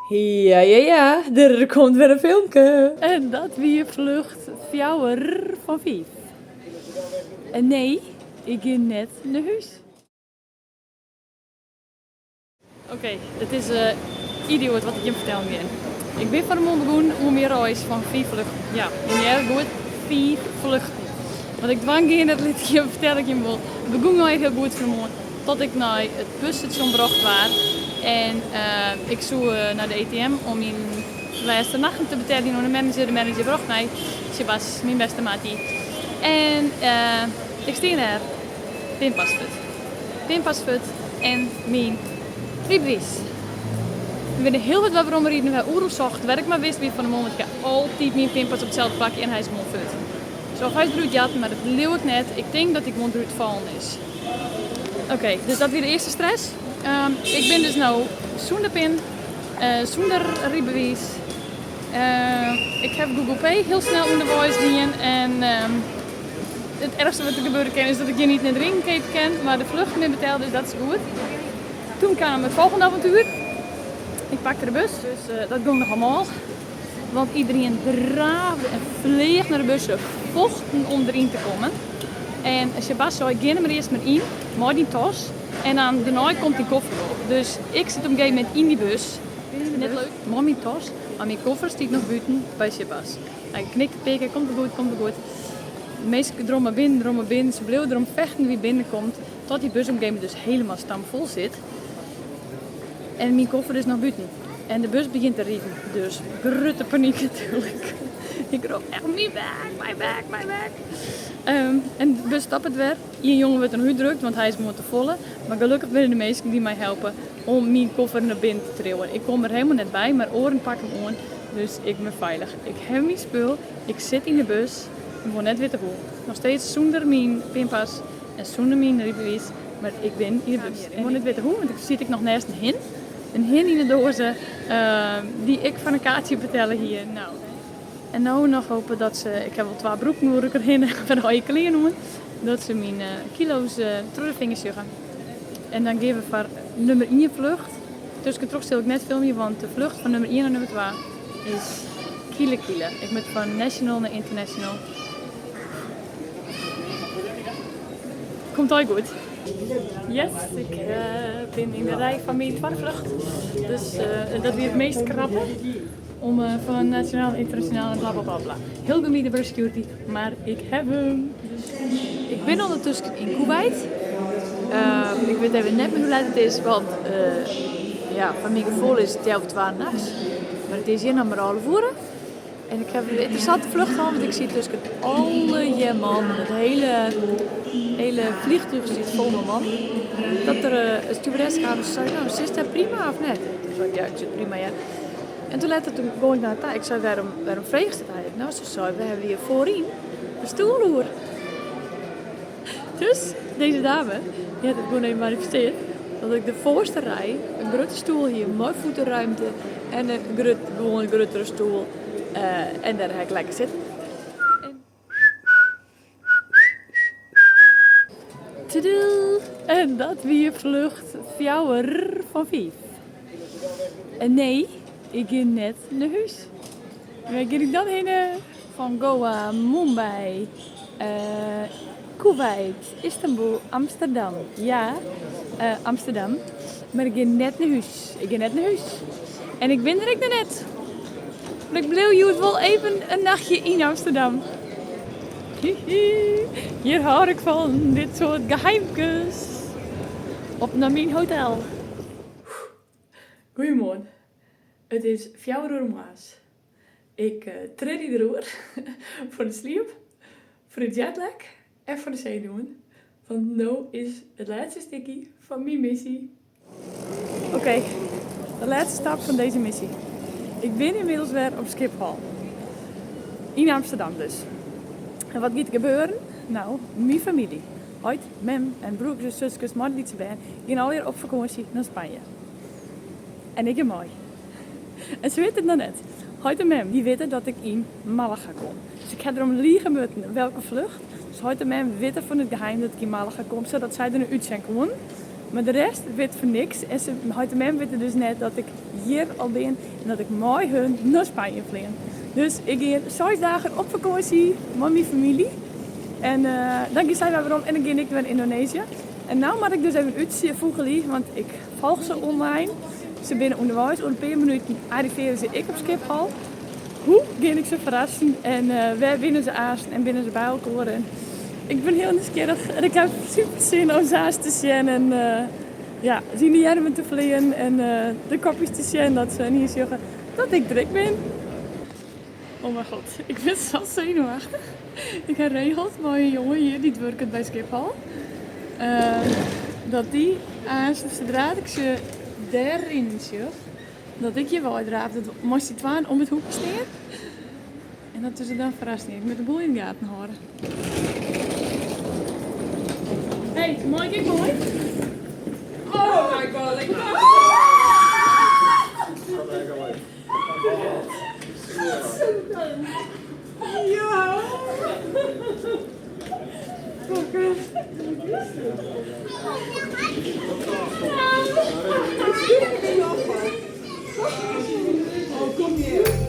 Ja, ja, ja, der komt wer in filmke. En dat wie flucht fjouwer fan fiif. En nee, ik gean net nei hûs. Oké, it is idioat wat ik jim fertellen gean. Ik bin fan 'e moarn begûn oan myn reis fan fiif fluchten. Ja, jim hearre it goed, fiif fluchten. Wat ik dwaan gean, dat lit ik jim, fertel ik jim wol. It begûn allegear hiel goed fan 'e moarn, tot ik nei it busstasjon brocht waard. En ik soe nei de ATM om myn lêste nachten te beteljen oan de manager. De manager brocht my, Sebas, myn bêste mattie. En ik stean dêr, pinpas fuort. Pinpas fuort en myn rydbewiis. We binne hiel wat weromriden, we ha oeral socht, wêr't ik mar wist wie fan 'e moarn, want ik ha altyd myn pinpas op itselde plakje en hy is gewoan fuort. Dus of hy is derút jatten, mar dat leau ik net. Ik tink dat hy gewoan derút fallen is. Oké, dus dat wie de earste stress. Ik bin dus no sûnder pin, sûnder rydbewiis. Ik ha Google Pay hiel snel ûnderweis dien en it erchste wat der gebeure kin is dat ik gjin iten en drinken keapje kin, mar de fluchten binne betelle, dus dat is goed. Toen kaam it folgjende avontuer. Ik pakte de bus, dus dat gong nochal mâl. Want iedereen draafde en fleach nei de bus, se fochten om deryn te kommen. En Sebas sei, gean der mar earst mar yn mei dyn tas en dan dêrnei komt dyn koffer wol. Dus ik sit op in gegeven momint yn dy bus, net leuk, mei myn tas, mar myn koffer stiet noch bûten by Sebas. Hy knikt in pear kear, komt wol goed, komt wol goed. De minsken dromme binnen, dromme binnen, se bliuwe derom fechten wie binnenkomt, tot dy bus op in gegeven momint dus helemaal stampfol sit. En myn koffer is noch bûten. En de bus begjint te riden, dus grutte panyk natuerlik. Ik rop echt, my bag, my bag, my bag. En de bus stoppet wer. Ien jonge wurdt der noch útdrukt, want hy is gewoan te folle. Mar gelokkich binne der minsken dy't my helpe om myn koffer nei binnen te triuwen. Ik kom der helemaal net by, mar oaren pakke him oan, dus ik bin feilich. Ik ha myn spul, ik sit yn de bus, ik wol net witte hoe. Noch steeds sûnder myn pinpas en sûnder myn rydbewiis, mar ik bin yn de bus. Ik wol net witte hoe, want ik siet ek noch nêst in hin. In hin yn de doaze dy't ik foar in kaartsje betelle hie. Nou, en no noch hope dat se, ik ha wol twa broeken oer elkoar hinne foar de eigen klean oan, dat se myn kilo's troch de fingers sjogge. En dan gean we foar nûmer ien flucht. Tuskentroch sil ik net filmje, want de flucht fan nûmer ien nei nûmer twa is kile kile. Ik moat fan national nei international. Komt allegear goed. Yes, ik bin yn de rij fan myn twadde flucht. Dus dat wie it meast krappe. Om fan nasjonaal nei ynternasjonaal en blablabla. Hiel gemiede by de security, mar ik ha him. Ik bin ûndertusken yn Koeweit. Ik wit even net mear hoe let it is, want ja, foar myn gefoel is it healwei twa nachts. Mar it is hjir noch mar 11 oere. En ik ha in ynteressante flucht hân, want ik siet tusken allegear mannen. It hiele, hiele fleantúch siet fol mei mannen. Dat der in stewardess kaam en se sei, no, sitst dêr prima of net? Toen sei ik, ja, ik sit prima hear. En toen letter, toen gong ik nei har ta, ik sei, wêrom, wêrom fregest it eigentlik? No, se sei, we hawwe hjir foaryn in stoel oer. Dus dizze dame, dy hat it gewoan even manifestearre, dat ik de foarste rij in grutte stoel hie mei voetenruimte en in grut, gewoan in gruttere stoel. En dêr ha ik lekker sitten. Tadaa! En dat wie flucht fjouwer fan fiif. En nee, ik gean net nei hûs. Wêr gean ik dan hinne? Fan Goa, Mumbai, Kuwait, Istanbul, Amsterdam. Ja, Amsterdam. Mar ik gean net nei hûs. Ik gean net nei hûs. En ik bin der ek noch net. Mar ik bliuw hjoed wol even in nachtje yn Amsterdam. Hihi, hjir hâld ik fan, dit soart geheimkes. Op nei myn hotel. Goeiemoarn. It is fjouwer oere moarns. Ik trilje deroer fan de sliep, fan de jetlag en fan de senuwen. Want no is it lêste stikje fan myn missy. Oké, de lêste stap fan dizze missy. Ik bin ynmiddels wer op Schiphol. Yn Amsterdam dus. En wat giet der gebeuren? No, myn famylje, heit, mem en broerkes en suskes mei de lytse bern, gean allegear op fakânsje nei Spanje. En ik gean mei. En se witte it noch net. Heit en mem dy witte dat ik yn Malaga kom. Dus ik ha derom lige moatten welke flucht. Dus heit en mem witte fan it geheim dat ik yn Malaga kom, sadat sy der nei útsjen koenen. Mar de rest wit fan niks en se, heit en mem witte dus net dat ik hjir al bin en dat ik mei hun nei Spanje flean. Dus ik gean seis dagen op fakânsje mei myn famylje. En dan gean sy wer werom en dan gean ik wer nei Yndonezië. En no moat ik dus even útfûgelje, want ik folgje se online. Se binne ûnderweis, oer in pear minuten arrivearje se ek op Skiphol. Hoe gean ik se ferrassen en wêr binne se aansten en binne se by elkoar? En ik bin hiel nijsgjirrich en ik ha super sin om se aanst te sjen en ja, se yn de earmen te fleanen en de kopjes te sjen dat se yniens sjogge dat ik der ek bin. Oh my god, ik bin sa senuwachtich. Ik ha regeld mei in jonge hjir dy't wurket by Skiphol. Dat dy aanst sadra't ik se dêr rinnen sjoch, dat ik hjir wei draaf. Dat we mei syn twaen om it hoekje stean. En dat we se dan ferrassen. Ik moat de boel yn de gaten hâlde. Hey, mei ik ek mei? Oh my god, ik Ja! Fokke. Oh, kom hier.